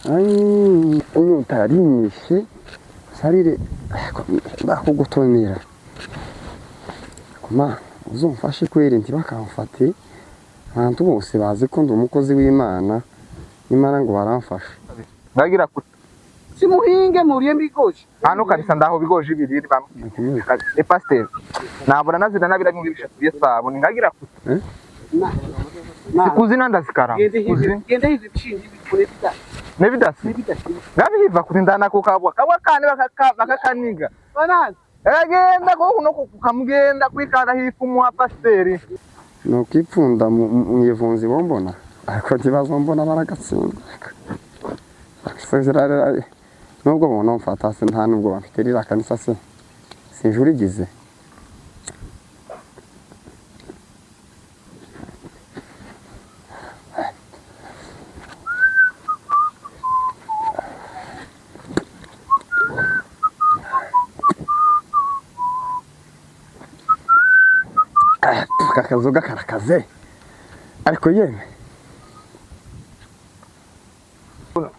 Inyota yarinyishe sarire ndakugutumira kuma uzumfashe kweri ntibakamfate. Abantu bose bazi ko ndi umukozi w'Imana, Imana ngo baramfasha. Ngagira kuti Simuhinge muriye mbigoje. Hano kabisa ndaho bigoje ibiri bamwe. E pasteur nabona nazina nabira bimwe bishatu byesabo ngagira kuti sikuzina ndazikara. Gende hizi bishingi bikune bidasi. Nebidasi. Nebidasi. Ngabihiva kuti ndana kukabwa kabwa kane bakakaniga. Banazi. Agenda ko kuno kukamugenda kwikara hifu mu pasteur. No kwipfunda mu ivunzi bombona ariko ntibazombona baragatsindwa. Nubwo bona mfata se nta nubwo bafite rira kanisa se sinjurigize. Kakazoga karakaze ariko yeme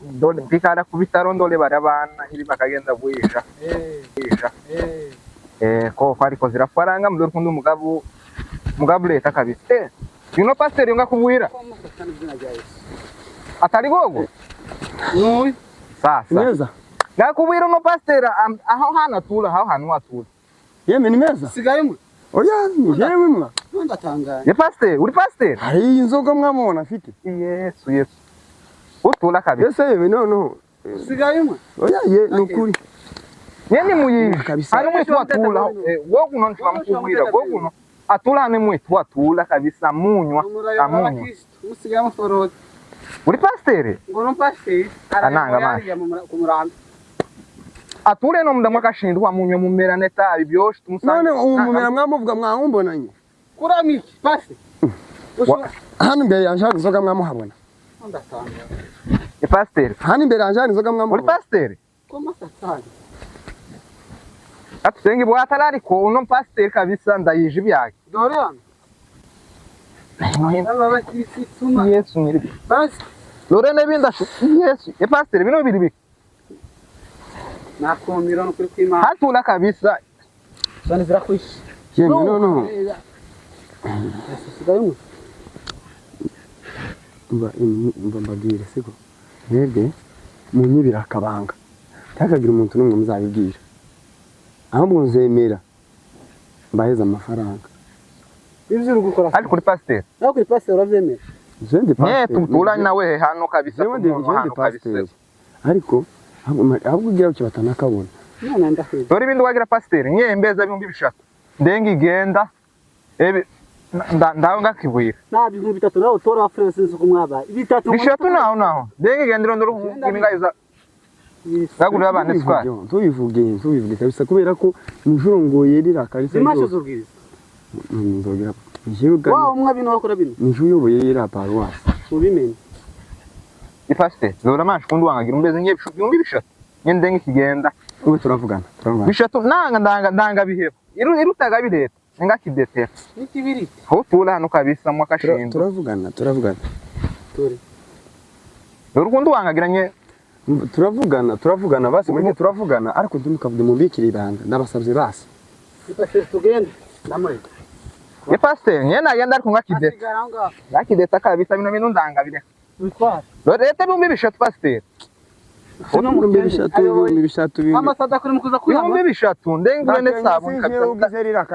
Ndole mpikara ku bitaro ndole barabana iri bakagenda bwija bwija ko ariko zirafaranga mudore kundi umugabo mugabo leta kabisa yuno pasteur yonga kubwira atari gogo Nuyi sasa meza ngakubwira uno pasteur aho hana tula aho hanu atula yeme ni meza sigaye mwe. Oya yewe mwa Ndatangara. Ye pasteur uri pasteur hari inzoga mwamubona afite. Yesu Yesu utula kabisa. Ese yewe no sigaye mwe. Oya ye nukuri nyeni muyinga hano mwetu atula wokuno nshobora wokuno atula ne mwetu atula kabisa munywa amunywa musigaye muforoza. Uri pasteur ngono pasteur ananga manje kumuramba atule no munda mwakashindwa munywa mumera netabi byoshe tumusanga none umumera mwamuvuga mwahumbonanye kuramiki pasteur hano imbere yanje hari inzoga mwamuhabona. Ndatanga e pasteur hano imbere yanje hari inzoga mwamuhabona. Uri pasteur koma satani atusengi bwatarari ko uno pasteur kabisa ndayije ibyake dore hano Yesu nyiri basi lore nebinda Yesu e pasteur bino biri biki nakumira no kuri kwimana hatula kabisa sani zirakwishi yeme no no sigaye mwe mba mbabwire siko mwebwe munyibira akabanga ntakagira umuntu n'umwe muzabibwira ahubwo nzemera mbaheza amafaranga ibyo uri gukora ariko kuri pasteur nawe kuri pasteur uravyemera je ndi pasteur nye tuturanye nawe hano kabisa ndi pasteur ariko ahubwo ugira uki batanakabona none ndaheza dore ibindi wagira pasteur nye mbeza ibihumbi bishatu ndenga igenda ebe ndaho ngakibwira na ibihumbi bitatu nawe utora France nzuko mwaba bitatu bishatu naho naho ndenga igenda ndoro ngaiza ngagurira abana isukari tubivuge kabisa kubera ko njurongoye rira kabisa zimasho zubwiriza nzogira njibuga wa umwe bino wakora bino njuyoboye rira paroisse ubimenye i pasteur zora manshi kundi wangagira umbeze nye ibihumbi bishatu nye ndenga ikigenda ubu turavugana bishatu nanga ndanga ndanga biheba irutaga bireta nga kidetera nikibiri aho tula hano kabisa mwakashindo turavugana turi urukundo wangagira nye turavugana basi mureke turavugana ariko ntimukavuge mumbikire ibanga ndabasabye basi pasteur tugende ndamureka ye pasteur nye nagenda ariko ngakideta ngakideta kabisa bino bintu ndanga bireka bitwara leta ibihumbi bishatu pasteur ibihumbi bishatu amasadaka uri mukuza kuyama ibihumbi bishatu ndengure nesabuni kabisa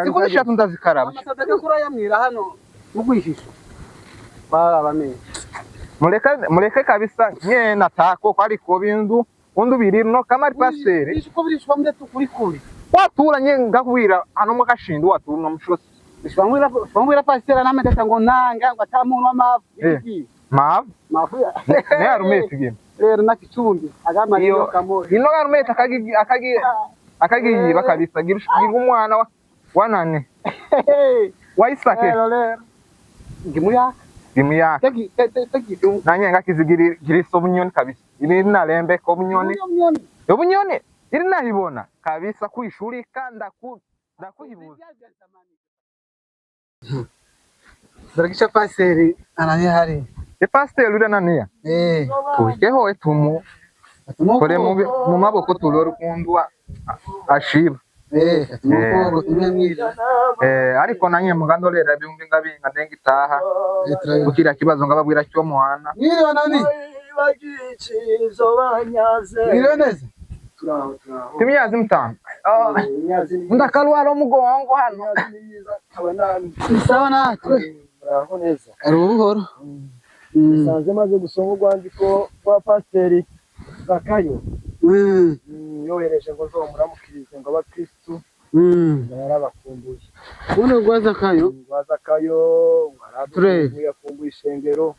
siko bishatu ndazikaraba amasadaka kurayamwira hano mugwishisha barabamenye mureke kabisa nye natako ariko bindu undu birino kamari pasteur uko birishwa mde tukuri kuri watura nye ngakubwira hano mwakashindu watura no mushosi bamwira pasteur namedeta ngo nanga ngo atamuntu amavu mavu mavu ne arumete gine rero nakicumbi agama niyo kamo ino garumete akagi akagi akagiyiba kabisa gira umwana wanane waisake rero ngimuyaka ngimuyaka tegi tegi nanye ngakizigirisa obunyoni kabisa iri nalembe ko obunyoni obunyoni iri nahibona kabisa kwishurika ndakuhibuza Zaragisha paseri anani hari e pasteur uri ananiya tuhikeho etumu Kore mu maboko tulora ukundu ashiba. Ariko nanye mugandolera byumbi ngabinga ndengitaha kukira kibazo ngababwira cyo muhana. Mwiriwe nani? Mwiriwe neza? Timyazi mutano. Ndakalwala omugongo hano. Sawa natwe. Muraho neza. Ari ubuhoro. Sanze maze gusoma urwandiko rwa Pasiteri Zakayo. Yohereje ngo nzomuramukirize ngo abakristu yarabakumbuye. Buno rwa Zakayo? Rwa Zakayo aradukumbuye, akumbuye ishengero.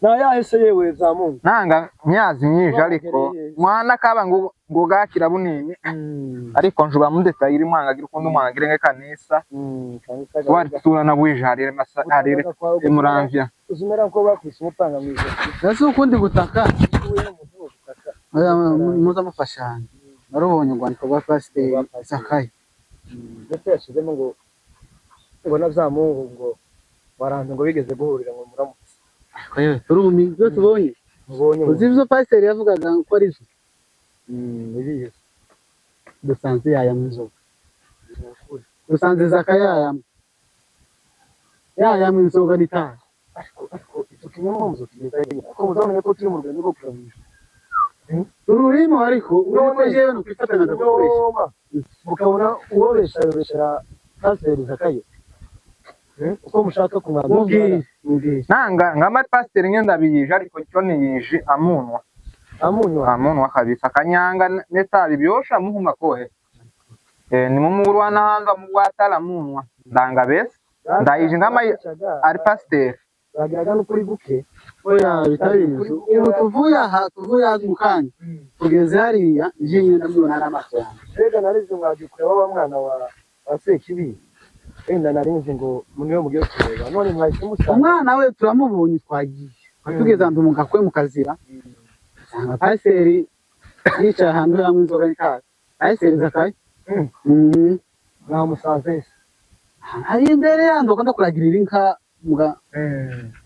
Na yahese yewe za Mungu. Nanga myazi myinshi ariko mwana kaba ngo gakira bunini. Ariko njuba mundeta iri mwanga gira ukundi mwanga gira nge kanisa. Wari tura na bwije harire masa harire imuramvya. Uzumera ko bakwise umupanga mwiza. Ese ukundi gutaka? Oya muza mufashana. Narubonye urwandiko rwa Pasiteri Zakayo. Ndetse yashizemo ngo na za Mungu ngo baranze ngo bigeze guhurira ngo muramutse. Yewe turumi ibyo tubonye. Uzi ibyo Pasiteri yavugaga ko ari byo? Ibihe. Dusanze yaya mu nzoga. Dusanze Zakayo yayamwe. Yayamwe inzoga n'itabi. Ariko icyo kinyoma muzokigeza ko muzamenye ko turi mu rugendo rwo kuramwisha. Ururimo ariko uriko jewe no kwifatanya ndagukoresha. Mukabona uwobesha yobeshera Pasiteri Zakayo. Uko mushaka kumwambira. Nanga ngama Pasiteri ngenda biyije ariko cyo niyije amunwa. Amunwa kabisa kanyanga netabi byosha muhuma kohe. Ni mumurwana hanga mugwatala munwa. Ndanga bese ndayije ngama ari Pasiteri. Bagiraga n'ukuri guke. Oya bitari ubu tuvuye aha tuvuye mu kanya kugeza hariya nje ngenda mbibona n'amaso yanjye. Mbega narize mwagiye kureba wa mwana wa Sekibi. Wenda narinzi ngo muniwe mugiye kureba none mwahise musanga. Umwana we turamubonye twagiye. Tugeze ahantu mu gakwe mu kazira. Usanga Pasiteri yicaye ahantu yanywa inzoga n'itabi. Pasiteri Zakayo. Mwamusanze se? Ari imbere yanjye bakunda kuragirira inka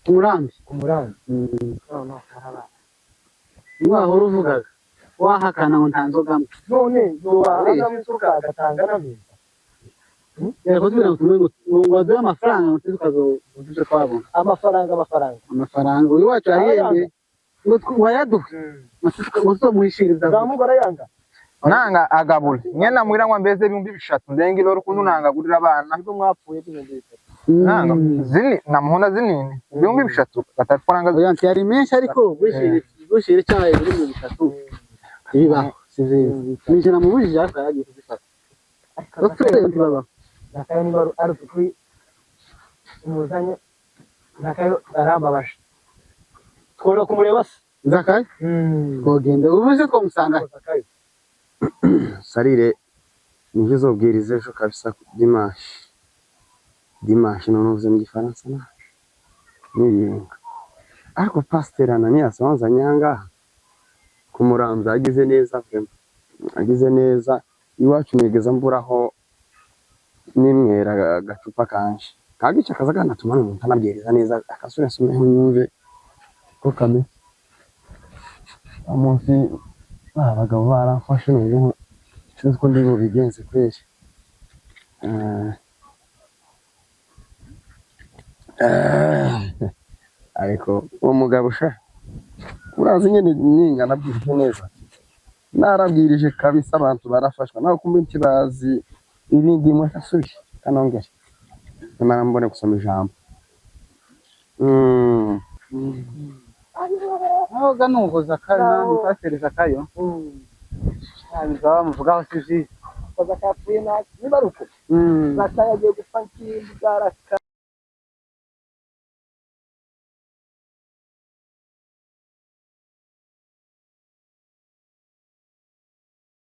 ku murambi. Ku murambi. Noneho karaba. Wahora uvugaga wahakana ngo nta nzoga mbi. None yoba anywa inzoga agatanga n'ameza. Yego tubwira ngo ngo aduhe amafaranga ngo tukazo twabona. Amafaranga. Uyu wacu arahembwe ngo wayaduhe. Ngo tuzomuhishiriza. Za Mungu arayanga. Nanga agabula. Nyena mwira ngo mbeze 3000 ndengi loro kundu nanga gurira abana. Nibwo mwapfuye 3000. Nanga zini namuhona zinini 3000 gatatu faranga. Oya yari menshi ariko gushira cyaye biri mu bitatu. Ibibaho sizizi. Nije namubujije ariko yaragiye kuzifata. Bapfuye ntibaba. Zakayo niba ari ukuri umuzanye Zakayo arambabasha. Twora kumureba se? Zakayo? Twogenda ubuze twamusanga. Zakayo. Sarire nivyo uzobwiriza ejo kabisa dimanche. Dimanche none uvuze mu gifaransa na nibinga. Ariko Pasiteri Ananias wanzanye ahangaha kumuramvya agize neza vraiment. Agize neza iwacu nigeza mburaho nimwera agacupa kanje. Kagica kaza kanatuma n'umuntu anabwiriza neza akasubira asumeho nyumve ko kame. Umunsi abagabo baramfashe n'ubu sinzi ko ndi bubigenze kweri. Ariko uwo mugabo sha urazi nyene ninga nabwirije neza. Narabwirije kabisa abantu barafashwa naho kumbe ntibazi ibindi mwe kasubije kanongere. Nyamara mbone gusoma ijambo. Nahoga nuko Zakayo ni Pasiteri Zakayo. Ntabwo bamuvugaho si byiza. Zakayo apfuye nabi niba ari uko. Zakayo agiye gupfa nk'imbwa.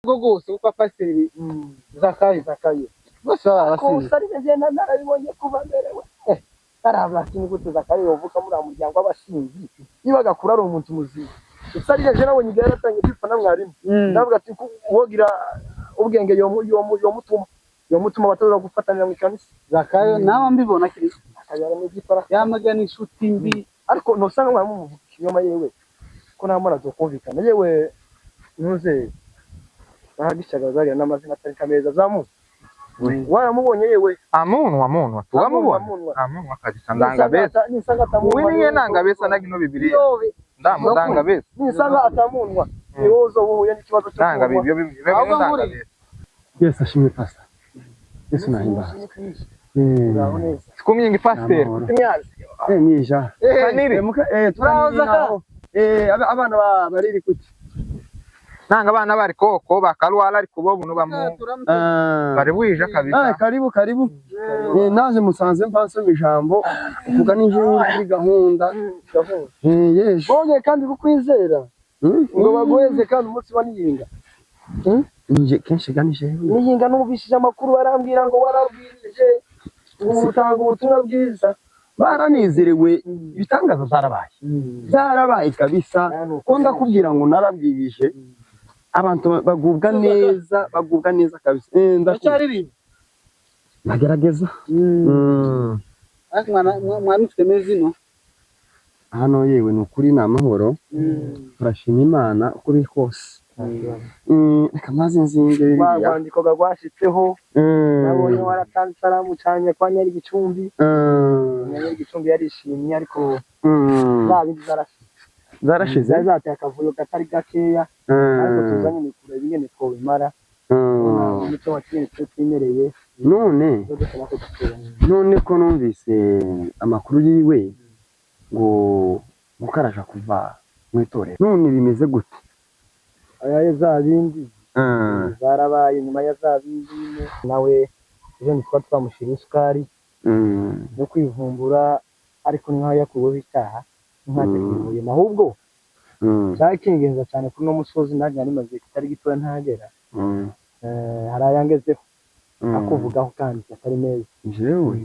Rwose kuko Pasiteri Zakayo bose baba abasinzi. Ko usari narabibonye kuva mbere we. Arabura kintu gute Zakayo yovuka muri muryango w'abasinzi. Niba agakura ari umuntu muzima. Usari je nabonye igihe yaratangiye kwipfa na mwarimu. Ndavuga ati wogira ubwenge yomutuma batazora gufatanira mu ikanisa. Zakayo nawe mbibona kiri. Zakayo aramugifara. Yamaga n'inshuti mbi. Ariko nosanga mwarimu muvuga ikinyoma yewe. Ko nta mwana tukumvikana yewe ntuze bahagishaga n'amazina atari kameza zamu waramubonye yewe. Amunwa munwa turamubona. Amunwa. Amunwa kabisa ndangabesa. Nisanga atamunwa. Uwiniye nangabesa nagino Bibiliya. Ndamudangabesa. Nisanga atamunwa ni wowe uzoba uhuye n'ikibazo cyo Nanga kunywa. bibyo bibyo Ahubwo nkuri. ndangabesa. Yesu ashimwe pastor. Yesu nahimbaza. Uraho neza. Sikumyingi pastor. Amahoro. Imyazi. Mija. Kaniri. Turahoza ka. Abana bariri kuki? Nanga abana bari koko bakalwala ariko bo buno bamu bari bwije kabisa. Karibu karibu. Naje musanze mpansoma ijambo kuvuga n'injye kuri gahunda. Yesu. Bongeye kandi kukwizera ngo baguheze kandi umunsi wa niyinga. Nje kenshi ganije. Niyinga numvishije amakuru barambwira ngo warabwirije ngo utanga ubutumwa bwiza. Baranezerewe ibitangaza zarabaye. Zarabaye kabisa. Ko ndakubwira ngo narabwirije abantu bagubwa neza kabisa. Ndacyaririmba. Ndagerageza. Ariko mwana mufite mezino. Hano yewe ni ukuri ni amahoro. Turashima Imana uko biri kose. Reka maze nzinge Rwa Bibiliya. rwandiko rwashitseho nabonye waratanze isaramu cyane kwa nyari gicumbi. Nyari gicumbi yarishimye ariko za bindi zarashize. Zarashize. Zari zateye akavuyo katari gakeya ariko tuzanye mikuru ibingene twobimara. Umuco wa kera twe twimereye. None none ko numvise amakuru yiwe ngo mukaraja kuva mu itorero none bimeze gute? Aya za bindi zarabaye nyuma ya za bindi nawe ejo ntitwa twamushyira isukari no kwivumbura ariko nkaho yakuweho icyaha ntacyo kivuyemo ahubwo cyakingenza cyane kuri uno musozi nanjye nari maze kitari gitoya ntagera. Hari ayangezeho akuvugaho kandi atari meza. Jewe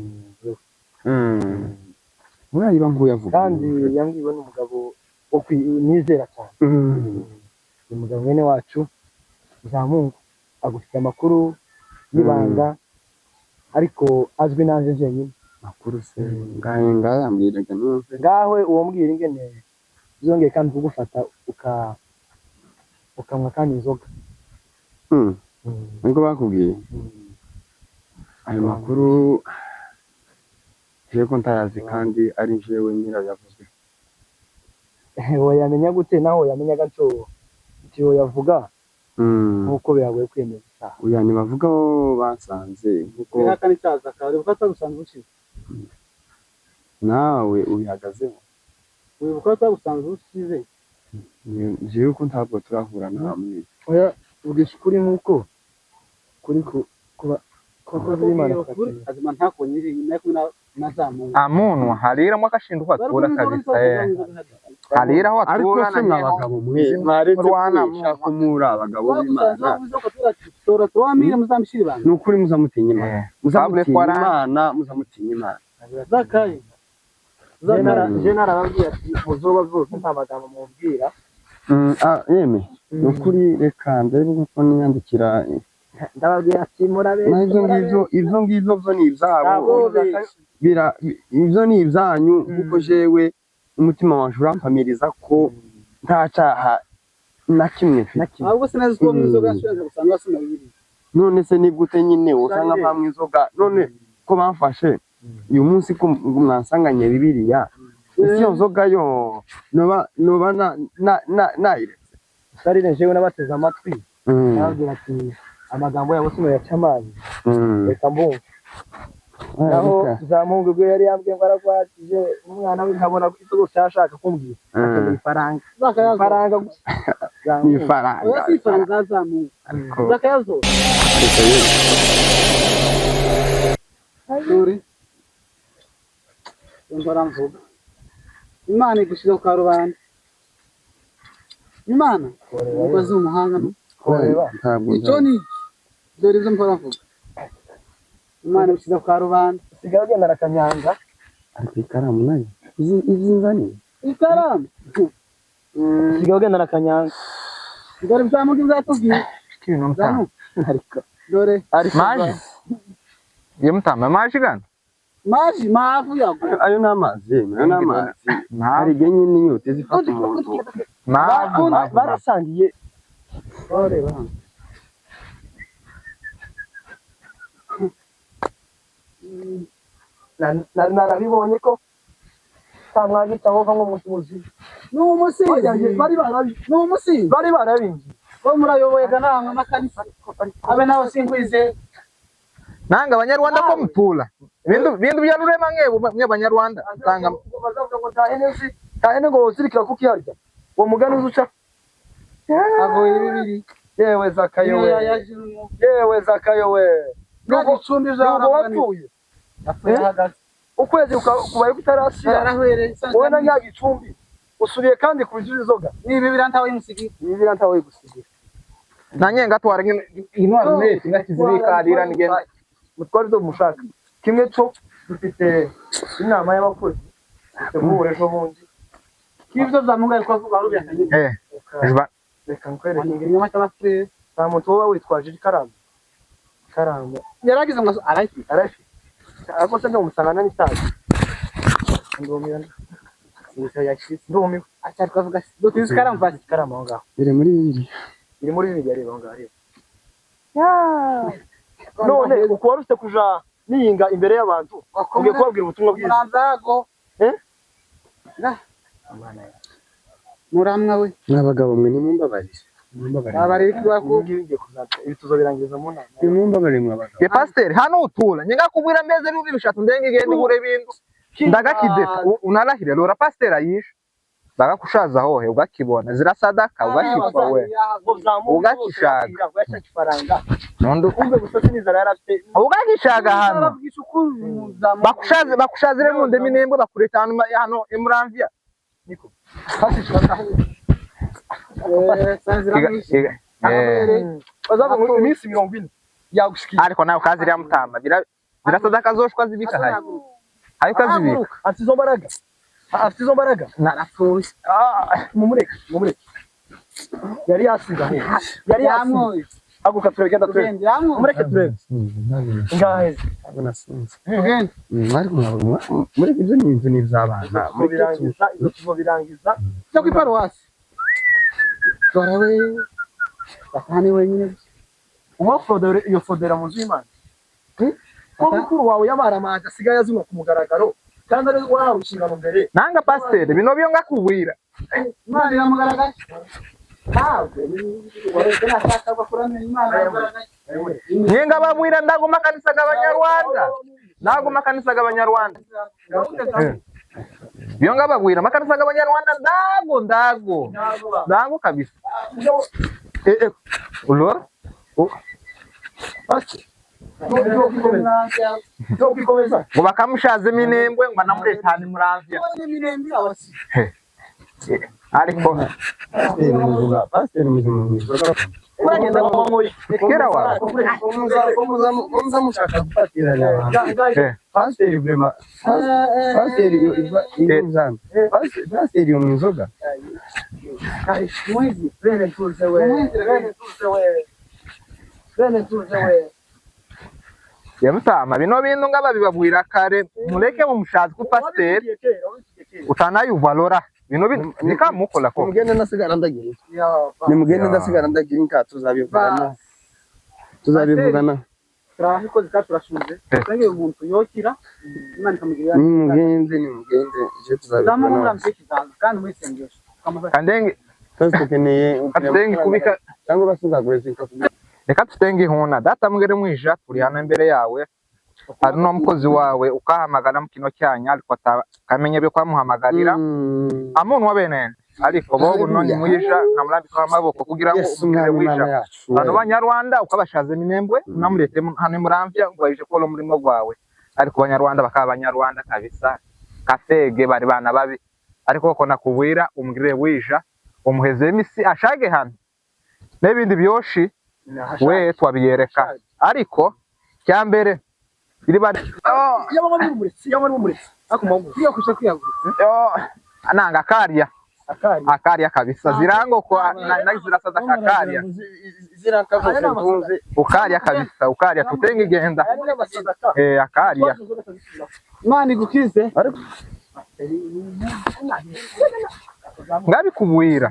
murayiba nkuyavuga kandi yambwiwe n'umugabo wo nizera cyane. Umugabo mwene wacu Zamungu agufite amakuru y'ibanga ariko azwi nanjye njyenyine. Makuru se ngahe ngayambwiraga numve ngawe uwo mbwira ingene zongeye kandi kugufata ukanywa kandi inzoga. Niko bakubwiye ayo makuru jewe ko ntayazi kandi ari jewe nyirayo yavuzwe. Woyamenya gute naho yamenyaga nco icyo yavuga nkuko biragoye kwemeza icyaha. Oya ntibavuga aho basanze nkuko Bihakana icyaha kare ufata gusanzwe ushize. Nawe ubihagazeho. Wibuka ko gusanzwe ushize. Jewe ko ntabwo turahura namwe. Oya ugisha ukuri nkuko kuri kuba kuba Imana azima ntakonye iri kumwe na Zamungu. Amunwa harira mwakashinduka atura kabisa. Harira aho Ariko atura se mwabagabo mwe mwaretse kubesha ko muri abagabo b'Imana. Ni ukuri muzamutinya Imana. Muzamutinya Imana, muzamutinya Imana. Zakayi. Je narababwiye ati muzoba zose nta magambo mubwira. Yeme ni ukuri reka ndebe ko niyandikira. Ndababwira ati murabe. Ibyo ngibyo byo ni ibyabo. Ibyo ni ibyanyu kuko jewe umutima wanje urampamiriza ko nta cyaha na kimwe mfite. Ahubwo sinazi ko mu nzoga nshobora gusanga basoma Bibiliya. None se ni gute nyine usanga mpamwe inzoga none ko bamfashe uyu munsi ko mwansanganye Bibiliya ese iyo nzoga yo noba nayiretse. Sarire jewe nabateze amatwi nababwira ati amagambo yabo sinoyaca amazi reka mbumve. Naho Zamungu ubwo yari yambwiye ngo aragwatije umwana we nkabona ko rwose yashaka kumbwira akeneye ifaranga. Ifaranga gusa. Ni ifaranga. Oya si ifaranga Zamungu. Zakayazo. Dore. Ndora mvuga. Imana igushize ku karubanda. Imana umukozi w'umuhanga ntabwo icyo ni dore ibyo mpora mvuga. Imana igushize ku karubanda. Usigaye ugendana akanyanga. Ariko ikaramu nayo izi nzaniye. Ikaramu. Usigaye ugendana akanyanga. Dore Zamungu ibyo Mutama. Ariko dore Maji. Ye mutama maji gana. Maji mavu yago. Ayo ni amazi, ayo ni amazi. Hari igihe nyine inyota zifata umuntu. Mavu mavu. Barasangiye. Bareba hano. Narabibonye ko nta mwanya utahova nk'umuntu muzima. Ni umusinzi. Bari barabi. Ni umusinzi. Bari barabingiye. Bo murayoboye gananga amakanisa. Abe nawe sinkwize. Nanga abanyarwanda ko mutula. Bintu bya rurema mwe abanyarwanda. Tanga bazavuga ngo nta hene nzi, nta hene ngo wozirikira kuko iharya. Uwo mugani uzuca. Agoye bibiri. Yewe Zakayo we. Yewe Zakayo we. Nuko Nubwo wapfuye. Ukwezi kubaye kutarashira. Wowe na Nyagicumbi usubiye kandi ku bizuza inzoga. Ni bibiri ntawe musigira. Ni bibiri ntawe gusigira. Nanye ngatwara intwaro neti ngakizibika nigenda. Mutware zo mushaka. Kimwe cyo dufite inama y'abakozi. Tegure ejo bundi. Kivyo za Mungu alikuwa avuga rubi akanyika. Reka nkwereke. Inyuma cy'abafurere. Nta muntu wowe witwaje ikaramu. Ikaramu. Yaragize ngo arayifite. Arayifite. Ariko se ndamusangana n'itabi. Ndumiwe. Sinzi yakishitse. Ndumiwe. Acyari kuvuga dutize ikaramu basi ikaramu aho ngaho. Iri muri bibiri. Iri muri bibiri areba aho ngaho areba. None uko waruse kuja niyinga imbere y'abantu ugiye kubabwira ubutumwa bwiza. Muranzago. Muramwa we. Mwabagabo mwe nimumbabarire. Abariki wako ngiye kuzata ibituzo birangiza mu nama. Nimumbabarire mwabagabo. Ye pastor hano utula nyenga kubwira meze n'ubi bishatu ndenge igende ngure bintu. Ndagakideta unarahira lora pastor ayisha. Bagakushaza hohe ugakibona zira sadaka ugashikwa we. Ugakishaga. Nondo umbe gusa sinizara yarafite. Ugakishaga hano. Bakushaze bakushazire mu ndemi nembwe bakureta hano hano emuramvya. Niko. Bazavuga iminsi 40 yagushikiye. Ariko nawe kaziriya mutama bira sadaka zoshwa zibika hayi. Hayi kazibika. Afite izo mbaraga. Afite izo mbaraga. Narapfuye. Mumureke, mumureke. Yari yasiga. Yari yamwoye. Haguka turebe genda turebe. Mumureke turebe. Ngaheze. Ntabwo nasinze. Ariko mureke ibyo ni ibintu ni iby'abana. Mureke ibyo birangiza. Cyo ku iparuwasi. Dore we. Batani wenyine. Uwo fodere iyo fodera mu nzu y'Imana. Ko mukuru wawe yabaramaje asigaye azinywa ku mugaragaro. Kandi ari wahawe inshingano mbere. Nanga pastor bino byo ngakubwira. Imana iramugaragaje. Ntabwo nashaka bakurana Imana iramugaragaje. Nyenga babwira ndagoma kanisa g'abanyarwanda. Ndagoma kanisa g'abanyarwanda. Byo ngababwira makanisa g'abanyarwanda ndago ndago. Ndago kabisa. Ulor? Pastor. Ngo bakamushaze minembwe ngo banamuretane muramvya. Ariko Pastor muzima. Kera wa. Muza mushaka gufatirana abantu. Pastor vrema. Pastor iyo Pastor iyo inzoga. Mwizi bene tuze we. Bene tuze we. Bene tuze we. Yamutama bino bintu ngababibabwira kare mureke mu mushazi ku pastor utanayuva lora bino bintu nikamukola ko mugende ndasigara ndagira. Nimugende ndasigara ndagira inka tuzabivugana. Tuzabivugana. Turabikoze kandi turashunze. Kandi umuntu yokira Imana ikamugirira. Nimugende nimugende je tuzabivugana. Kandi muri sengesho. Kandenge tukeneye atenge kubika cyangwa basuzagureza inka. Reka tutenge ihuna data mugere mwija turi hano imbere yawe ari no mukozi wawe ukahamagara mu kino cyanya ariko atakamenye byo kwamuhamagarira amuntu wa bene ariko bo none mwija nkamurambika amaboko kugira ngo umugere mwija abantu banyarwanda ukabashaze minembwe namurete hano muramvya ngo baje ko umurimo gwawe ariko banyarwanda bakaba abanyarwanda kabisa kafege bari bana babi ariko ko nakubwira umugire wija umuheze imisi ashage hano n'ibindi byoshi we twabiyereka ariko cyambere iri bari nanga akarya akarya kabisa zirango ko na zirasaza akarya Ziriya nka zose Aya ni amasadaka. ntunze. Ukarya kabisa, ukarya tutengigenda. Aya ni amasadaka. Eh, akarya. Imana igukize. Ariko Ngabikubwira.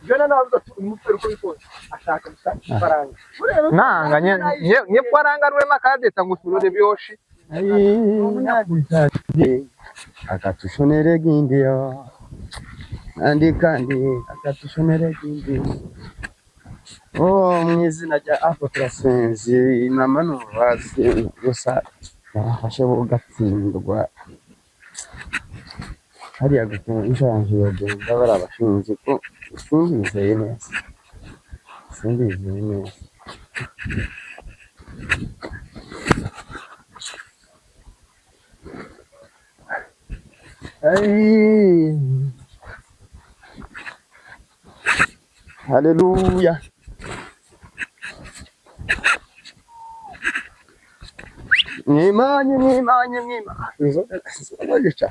Jona navuze ati uyu mupferi uko bikose ashaka gusa ifaranga. Nanga nye nye nye faranga rurema kadeta ngusurure byoshi. Akatushonere gindiyo kandi kandi akatushonere gindiyo. Oh, mu izina rya Apple turasenze mama nubazi gusa barafashe bo gatsindwa hariya gutunga yogenda barabashinze ko simbizeye neza, simbizeye neza. Ay. Haleluya. Mwimanye mwimanye mwimanye inzoga zica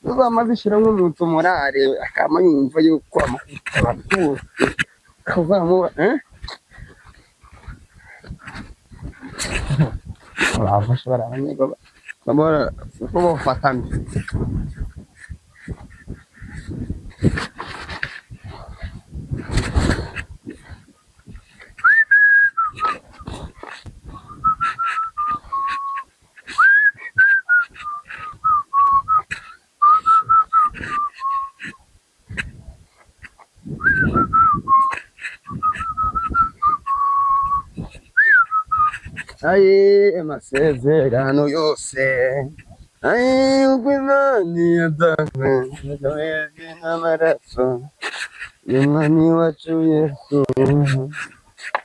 uzama zishyiramo umuntu morale akama yumva yuko amakubita abatutsi kazamuba eh barafashe barabanyega babora bafatana. Aye, amasezerano yose aye uko Imana yatanze n'amaraso y'umwami wacu Yesu.